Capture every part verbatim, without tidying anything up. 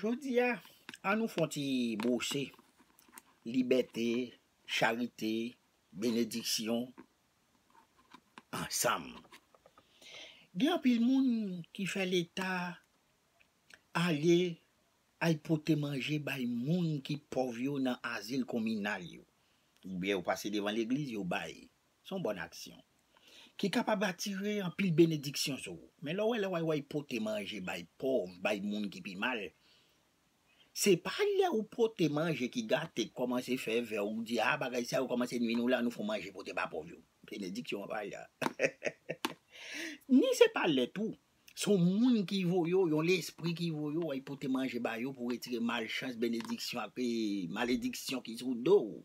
Jodi a, an nou fè yon ti bwose libète, charite, benediksyon ansanm. Gen anpil moun ki fè Leta ale al pote manje bay moun ki pòv yo nan azil kominal yo. Oubyen yo pase devan legliz, yo bay. Se yon bòn aksyon ki kapab atire anpil benediksyon sou ou. Men lè w wè, lè w al pote manje bay pòv, bay moun ki pi mal, se pa lè ou pote manje ki gate, k kòmanse fè vè, ou di, "A, bagay sa yo kòmanse nwi nou la, nou fè yon manje pote ba pòv yo." Benediksyon an pa la. Ni se pa lè tou. Se yon moun ki voye w, yon lespri ki voye w, w al pote manje ba yo pou retire malchans, benediksyon ak, eh, malediksyon ki sou do w.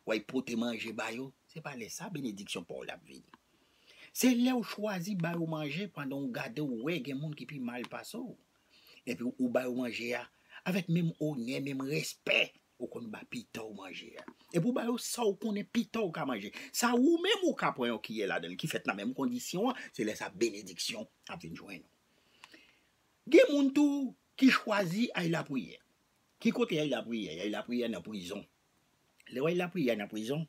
W al pote manje ba yo, se pa lè sa benediksyon pa w la ap vini. Se lè w chwazi ba yo manje pandan w gade w wè gen moun ki pi mal pase w. Epi ou ba yo manje a avèk menm onè, menm respè ou konn ba pita w manje a. Epi ou ba yo sa w konnen pita w ka manje. Sa ou menm ou ka pran yon kiyè ladan l ki fèt nan menm kondisyon an, se lè sa benediksyon ap vin jwenn ou. Gen moun tou ki chwazi al lapriyè. Ki kote y al lapriyè? Y al lapriyè nan prizon. Lè w al lapriyè nan prizon,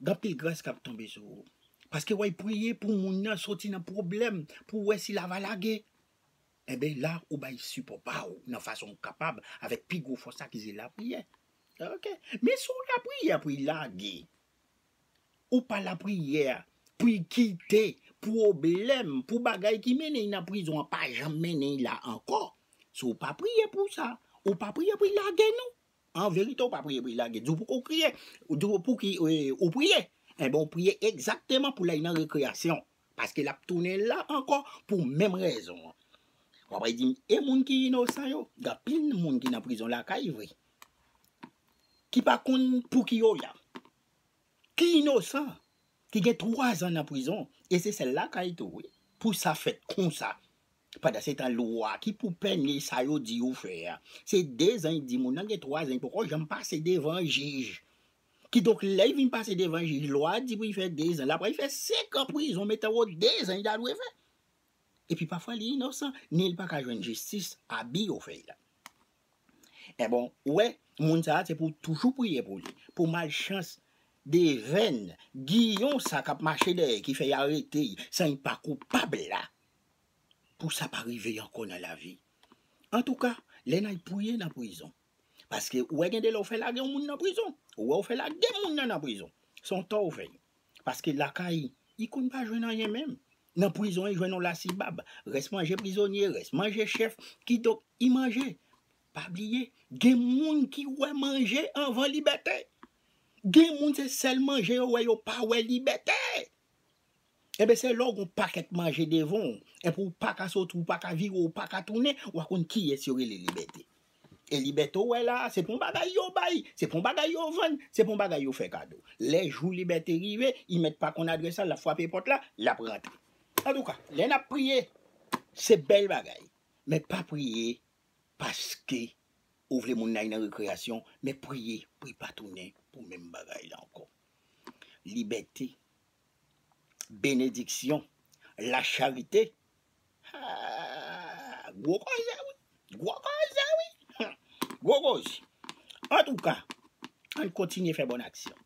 gen anpil gras k ap tonbe sou ou. Paske w al priye pou moun nan soti nan pwoblèm, pou w wè si l a va lage. Enben, la, ou bay sipò pa w nan fason w kapab, avèk pi gwo fòs la ki se lapriyè. Ok? Men si w lapriyè pou l lage, ou pa lapriyè pou l kite pwoblèm, pou bagay ki mennen l nan prizon an pa janm mennen l la ankò. Si w pa priye pou sa, ou pa priye pou l lage non. An verite, ou pa priye pou l lage. Di w poko kriye, ou di w pou ki, eh, ou priye. Enben, ou priye egzakteman pou l al nan rekreyasyon. Paske l ap tounen la ankò pou menm rezon an. W ap di m, e moun ki inosan yo, gen anpil moun ki nan prizon lakay vre, ki pa konn pou ki yo la, ki inosan, ki gen twa zan nan prizon, e se sèl lakay tou, wi, pou sa fèt konsa. Pandan se tan, lwa ki pou pène sa yo di yo fè a, se de zan y di moun nan gen twa zan, y poko janm pase devan jij. Kidonk, lè y vin pase devan jij, lwa a di pou y fè de zan, l ap pral fè senk an prizon, men tankou de zan y ta dwe fè. Epi pafwa li inosan, ni l pa ka jwenn jistis, abi yo fè l la. Enben, ou wè, moun sa a, se pou w toujou priye pou li, pou malchans, devèn, giyon sa k ap mache dèyè, ki fè y arete y, san y pa koupab la, pou sa pa rive y ankò nan lavi. Antouka, lè n al priye nan prizon, paske ou wè gen de lè ou fè lage yon moun nan prizon, ou wè ou fè lage moun nan nan prizon, se yon tò ou fè. Paske lakay, li konn pa jwenn anyen menm. Nan prizon, li jwenn yon lasibab. Rès manje prizonye, rès manje chèf, kidonk, li manje. Pa bliye, gen moun ki wè manje anvan libète. Gen moun se sèl manje yo wè, yo pa wè libète. Enben, se lè w gen yon pakèt manje devan w, epi w pa ka soti, w pa ka vire, w pa ka tounen, w a konn kiyès yo rele libète. E libète w wè la a, se pa yon bagay yo bay, se pa yon bagay yo vann, se pa yon bagay yo fè kado. Lè jou libète rive, li mèt pa konn adrès la, l ap frape pòt la, l ap rantre. Antouka, lè n ap priye, se bèl bagay. Men pa priye paske ou vle moun nan al nan rekreyasyon, men priye pou l pa tounen pou menm bagay la ankò. Libète, benediksyon, lacharite. Ah, gwo koze, wi. Gwo koze, wi. Gwo koze. Antouka, ann kontinye fè bòn aksyon.